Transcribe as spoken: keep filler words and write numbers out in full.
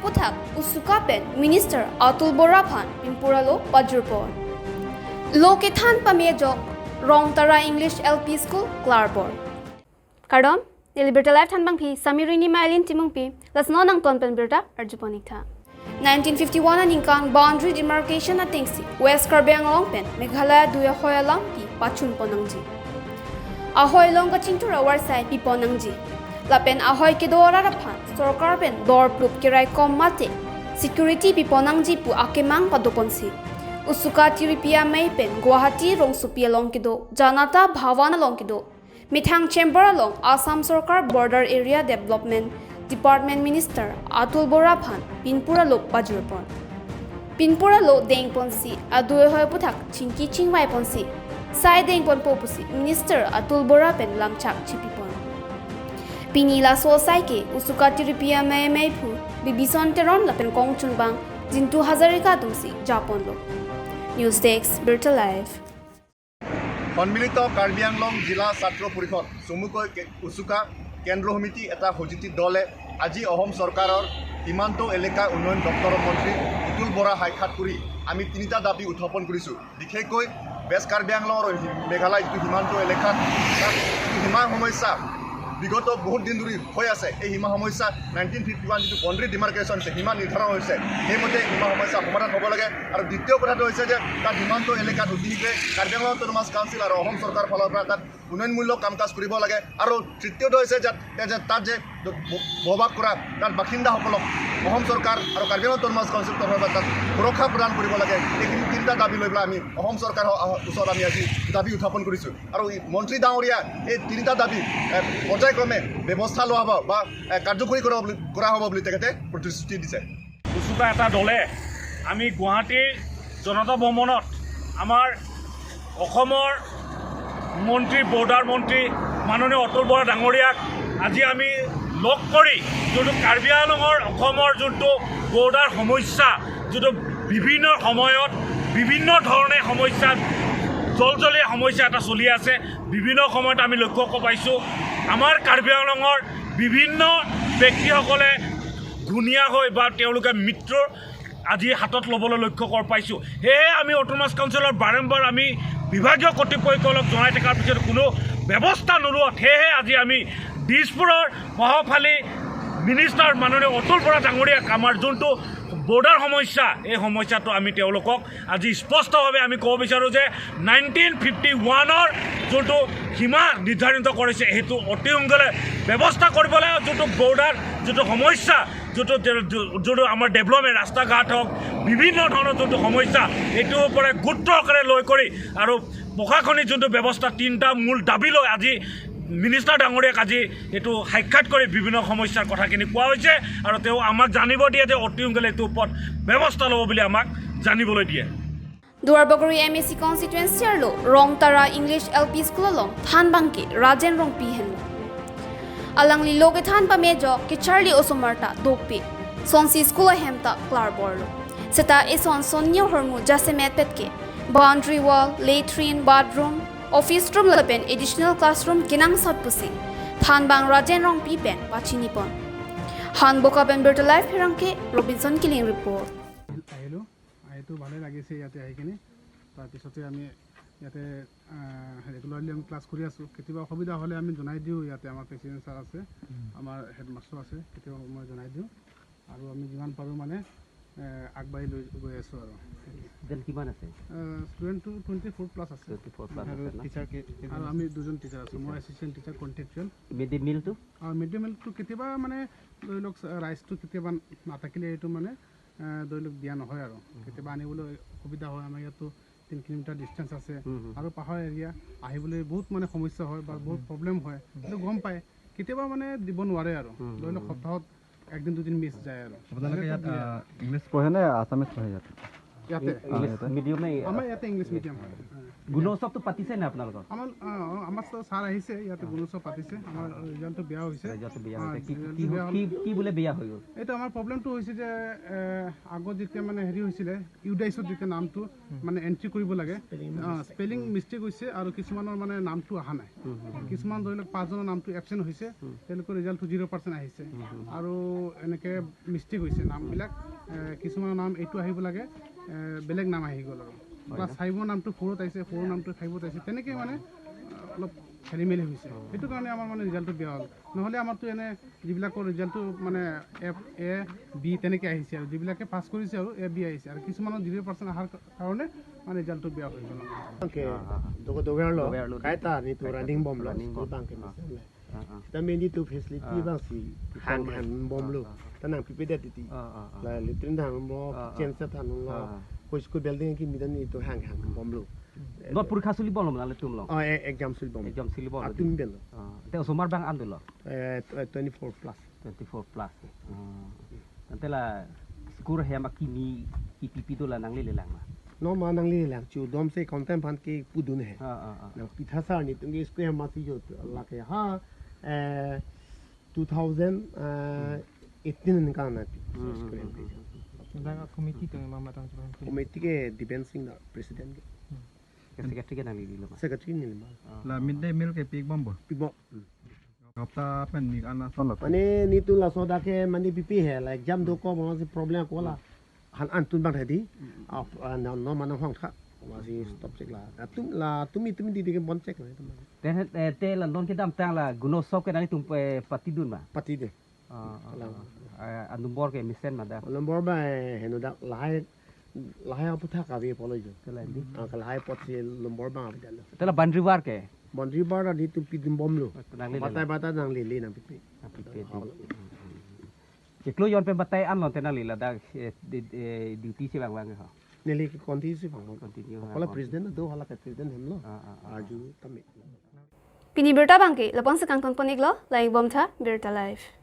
puthak USUCA pen Minister Atul Bora aphan pinpur alo pajirpon. Lo kethan pame ajok Rongtara English L P School klarpon. Kardom, neli birta live thanbangpi Samirini Mailin Timungpi, lasi non nangtum pen birta arjupon iktha. Nineteen fifty-one aningkan boundary demarcation atengsi West Karbi Anglong pen Meghalaya dui ahoi alampi pachunpon nangji. Ahoi along kachingthur avarsai pipon nangji. Lapen ahoi kedo arat aphan sorkar pen dor plup keraikom mate security pipon nangji pu akemang padoponsi, USUCA tiripi amei pen Guwahati rongsopi along kedo Janata Bhavan along kedo methang chamber along Assam Sorkar Border Area Development Department Minister Atul Bora aphan pinpur alo pajirpon. Pinpur alo dengponsi adui ahoi puthak chingki chingvaiponsi sai dengponpo pusi Minister Atul Bora pen lamchak chipipon. Pini laso asai ke USUCA tiripi amei ameiphu Bibison Teron lapen kongchunbang Jintu Hazarika atumsi japonlo. News Desk, Birta Live. সন্মিলিত কাৰ্বি আংলং জিলা ছাত্ৰ পৰিষদ, চমুকৈ কে-, উচুকা কেন্দ্ৰ সমিতি এটা সজিতি দলে আজি অসম চৰকাৰৰ সীমান্ত এলেকা উন্নয়ন দপ্তৰৰ মন্ত্ৰী অতুল বৰা সাক্ষাৎ কৰি আমি তিনিটা দাবী উত্থাপন কৰিছোঁ। বিশেষকৈ ৱেষ্ট কাৰ্বি আংলং আৰু হি-, মেঘালয় যিটো সীমান্ত এলেকাত তাত যিটো সীমা সমস্যা বিগত বহুত দিন ধৰি হৈ আছে, এই সীমা সমস্যা নাইনটিন ফিফটি ওৱান যিটো বাউণ্ডেৰী ডিমাৰ্কেশ্যন আছে, সীমা নিৰ্ধাৰণ হৈছে, সেইমতে সীমা সমস্যা সমাধান হ'ব লাগে। আৰু দ্বিতীয় কথাটো হৈছে যে তাত সীমান্ত এলেকাত অতিশীঘ্ৰে কাৰ্বি আংলং অট'নমাছ কাউন্সিল আৰু অসম চৰকাৰৰ ফালৰ পৰা তাত উন্নয়নমূলক কাম কাজ কৰিব লাগে। আৰু তৃতীয়টো হৈছে যে, যে তাত যে ব-, বসবাস কৰা তাত বাসিন্দাসকলক অসম চৰকাৰ আৰু কাৰ্বি আংলং অট'নমাছ কাউন্সিলৰ তৰফৰ পৰা তাত সুৰক্ষা প্ৰদান কৰিব লাগে। এইখিনি তিনিটা দাবী লৈ পেলাই আমি অসম চৰকাৰৰ ওচৰত আমি আজি দাবী উত্থাপন কৰিছোঁ। আৰু এই মন্ত্ৰী ডাঙৰীয়া এই তিনিটা দাবী, এ, পৰ্যায়ক্ৰমে ব্যৱস্থা লোৱা হ'ব বা, এ, কাৰ্যকৰী কৰা বুলি, কৰা হ'ব বুলি তেখেতে প্ৰতিশ্ৰুতি দিছে। উচুকা এটা দলে আমি গুৱাহাটীৰ জনতা ভৱনত আমাৰ অসমৰ মন্ত্ৰী, বৰ্ডাৰ মন্ত্ৰী মাননীয় অতুল বৰা ডাঙৰীয়াক আজি আমি লগ কৰি যোনটো কাৰ্বি আংলঙৰ অসমৰ যোনটো বৰ্ডাৰ সমস্যা, যোনটো বিভিন্ন সময়ত বিভিন্ন ধৰণে সমস্যা, জলজলীয়া সমস্যা এটা চলি আছে। বিভিন্ন সময়ত আমি লক্ষ্য ক-, পাইছোঁ, আমাৰ কাৰ্বি আংলঙৰ বিভিন্ন ব্যক্তিসকলে ঘূণীয়া হৈ বা তেওঁলোকে মৃত্যুৰ আজি হাতত ল'বলৈ লক্ষ্য কৰ পাইছোঁ। সেয়েহে আমি অট'নমাছ কাউন্সিলৰ বাৰম্বাৰ আমি বিভাগীয় কৰ্তৃপক্ষসকলক জনাই থকাৰ পিছত কোনো ব্যৱস্থা নোলোৱাত, সেয়েহে আজি আমি দিছপুৰৰ প্ৰভাৱশালী মিনিষ্টাৰ মাননীয় অতুল বৰা ডাঙৰীয়াক আমাৰ যোনটো বৰ্ডাৰ সমস্যা, এই সমস্যাটো আমি তেওঁলোকক আজি স্পষ্টভাৱে আমি ক'ব বিচাৰোঁ যে নাইনটিন ফিফটি ওৱানৰ যোনটো সীমা নিৰ্ধাৰিত কৰিছে, সেইটো অতি সোনকালে ব্যৱস্থা কৰিব লাগে। যোনটো বৰ্ডাৰ, যোনটো সমস্যা, যোনটো, যোনটো আমাৰ ডেভেলপমেণ্ট, ৰাস্তা ঘাট হওক, বিভিন্ন ধৰণৰ যোনটো সমস্যা, এইটোৰ ওপৰত গুৰুত্ব সহকাৰে লৈ কৰি আৰু প্ৰশাসনিক যোনটো ব্যৱস্থা, তিনিটা মূল দাবী লৈ আজি মিনিষ্টাৰ ডাঙৰীয়াক আজি এইটো সাক্ষাৎ কৰি বিভিন্ন সমস্যাৰ কথাখিনি কোৱা হৈছে আৰু তেওঁ আমাক জানিব দিয়ে যে অতি সোনকালে এইটোৰ ওপৰত ব্যৱস্থা ল'ব বুলি আমাক জানিবলৈ দিয়ে। Duarbagori M A C constituency arlo Rongtara English L P School along thanbang ke Rajen Rongpi henlo. Alangli lo kethan pame ajok kecharli osomar ta dopik. Sonsi school ahem ta klarborlo. Seta eson son-ni ahormu jasemet pet ke boundary wall, latrine, bathroom, office room lapen additional classroom kenangsot pusi thanbang Rajen Rongpi pen pachinipon. Hanboka pen Birta Live pherangke Robinson Killing report. আহিলোঁ, আহিতো ভালেই লাগিছে ইয়াতে আহি কিনে। তাৰপিছতে আমি ইয়াতে, আহ, ৰেগুলাৰলি আমি ক্লাছ কৰি আছোঁ। কেতিয়াবা অসুবিধা হ'লে আমি জনাই দিওঁ, ইয়াতে আমাৰ প্ৰেচিডেণ্ট ছাৰ আছে, আমাৰ হেডমাষ্টাৰ আছে, কেতিয়াবা মই জনাই দিওঁ। আৰু আমি যিমান পাৰোঁ মানে, এ, আগবাঢ়ি লৈ গৈ আছোঁ আৰু। ষ্টুডেণ্ট কিমান আছে? এ, ষ্টুডেণ্টটো টুৱেণ্টি ফ'ৰ প্লাছ আছে। টুৱেণ্টি ফ'ৰ প্লাছ আৰু আছে ন? টিচাৰ কে-, কেইজন আৰু আছে? আমি দুজন টিচাৰ আছোঁ। মই teacher. Assistant teacher contractual. Mid day মিলটো? আৰু মিড ডে মিলটো কেতিয়াবা মানে ধৰি লওক, ৰাইচটো কেতিয়াবা নাথাকিলে এইটো মানে, এ, ধৰি লওক দিয়া নহয় আৰু। উম। কেতিয়াবা আনিবলৈ অসুবিধা হয়। আমাৰ ইয়াততো তিন কিলোমিটাৰ ডিষ্টেঞ্চ আছে। উম, উম। আৰু পাহাৰ এৰিয়া, আহিবলৈ বহুত মানে সমস্যা হয় বা বহুত উম। প্ৰব্লেম হয়। উম। সেইটো গম পায়। কেতিয়াবা মানে দিব নোৱাৰে আৰু। উম, ধৰি লওক উম। সপ্তাহত একদিন দুদিন মিছ যায় আৰু। আপোনালোকে ইয়াত, আহ, ইংলিছ পঢ়ে নে আছামিছ পঢ়ে ইয়াত? ইয়াতে। ইংলিছ মিডিয়াম নে? আমাৰ ইয়াতে ইংলিছ মিডিয়াম হয়। গুণোৎসৱটো পাতিছে নে আপোনালোকৰ? আমাৰ, অ, অ, আমাৰ ছ-, ছাৰ আহিছে, ইয়াতে গুণোৎসৱ পাতিছে। আমাৰ ৰিজাল্টটো বেয়া হৈছে। ৰিজাল্টটো বেয়া অ, হৈছে। কি, ৰিজাল্টটো কি, বেয়া কি, হ'ল। কি বোলে বেয়া হৈ গ'ল? এইটো আমাৰ প্ৰব্লেমটো হৈছে যে, এ, আগত যেতিয়া মানে হেৰি হৈছিলে, ইউডাইছত যেতিয়া নামটো মানে এণ্ট্ৰি কৰিব লাগে, স্পেলিং অ, মিষ্টেক। স্পেলিং মিষ্টেক হৈছে আৰু কিছুমানৰ মানে নামটো অহা নাই। হুম, হুম, হুম। কিছুমান ধৰি লওক পাঁচজনৰ নামটো এবচেণ্ট হৈছে, হুম। তেওঁলোকৰ ৰিজাল্টটো জিৰ' পাৰ্চেণ্ট আহিছে। হুম, হুম। আৰু এনেকে মিষ্টেক হৈছে নামবিলাক। এ, কিছুমানৰ নাম এইটো আহিব লাগে, এ, বেলেগ নাম আহি গ'ল আৰু। হয় ক্লাছ ন? ফাইভৰ নামটো ফ'ৰত আহিছে, ফ'ৰৰ নামটো ফাইভত আহিছে। তেনেকে মানে, আ, অলপ খেলি মেলি হৈছে। অ। সেইটো কাৰণে আমাৰ মানে ৰিজাল্টটো বেয়া হ'ল। নহ'লে আমাৰতো এনে যিবিলাকৰ ৰিজাল্টটো মানে এফ, এ, বি তেনেকে আহিছে আৰু। যিবিলাকে পাছ কৰিছে আৰু এ, বি আহিছে। আৰু কিছুমানৰ জিৰ' পাৰ্চেণ্ট অহাৰ কাৰণে মানে ৰিজাল্টটো বেয়া হৈ গ'ল। Bangke, Ah, ah, ah. Dover, Dover lo, Dover lo, kaita nelitum running bomlo, running school bomlo. Bangke Ah. Misan le. Ah, ah. Seta nelitum facility Ah. bangsi Kitang hang, bang. Hang bomlo. Ah, ah, ah. Ta nangpipedet titi. Ah, ah, ah. La latrine hang bomlo, Ah, ah. Kitchen set hang bomlo. Ah, ah. Ko school building kimi dan nelitum hang hang bomlo. Non porikha suli bomlo nanglitum lo? Oh, e-, exam suli bomlo. Exam suli bomlo. Atum ben lo. Ah, te osomar bang an dolo? Eh, tw-, twenty-four plus. Twenty-four plus. Ah. Ante la school hem akimi kipi pi do la nanglelelang ma? Non ma nanglelelang, chu dom se content aphan kepudun he. Ah, ah, ah. Nangpitha sar nelitum ke school hem masi jo lake ha, eh, two thousand, eh, eighteen ningkan na pi. Hmm, school hem hmm, ke. Hmm, hmm, hmm. Dak committee atum mama tang chuban. Committee ke Dipen Singh na president ke. Hmm. Ke secretary ke nanglelo ma? Secretary neli ma. Ah. La mid day meal ke pik bomlo? Pik bom. Hmm. Hapta pen ni ana son lo. Mane nelitum laso dak ke mane pipe he la exam do ko masi problem ko la. Han an tun bang tadi. Ah, ah, non, non mane hong tha. Masi stop chek la. Atum la tumi tumi di di ke bon chek la. Te, eh, te la non kedamtang la Gunotsov ke nanglitum, eh, patidun ma? Patidun. Ah, ah, Lang. Ah. Eh, a number ke mesen ma dak? Number ba, eh, heno dak lahai, lahai aputhak ave pulo jo. Te la di? Ah, ke lahai apotsi number ba ave dan. Te la boundary wall ke? Boundary wall nelitum pidun bomlo. Nanglele. Batai batai nanglele nangpipe. Nangpipe di. Ah, chiklo jon pen batai an lo te nangli ladak, eh, di, eh, duty si bang bang ho. Neli ke continue si bang. Continue Apala bang. President do hala ke president hem lo. Ah, ah, ah, ah. Arju tame. Pini birta bangke, lapu-an si kangton pon-iklo, langdun bomtha, Birta Live.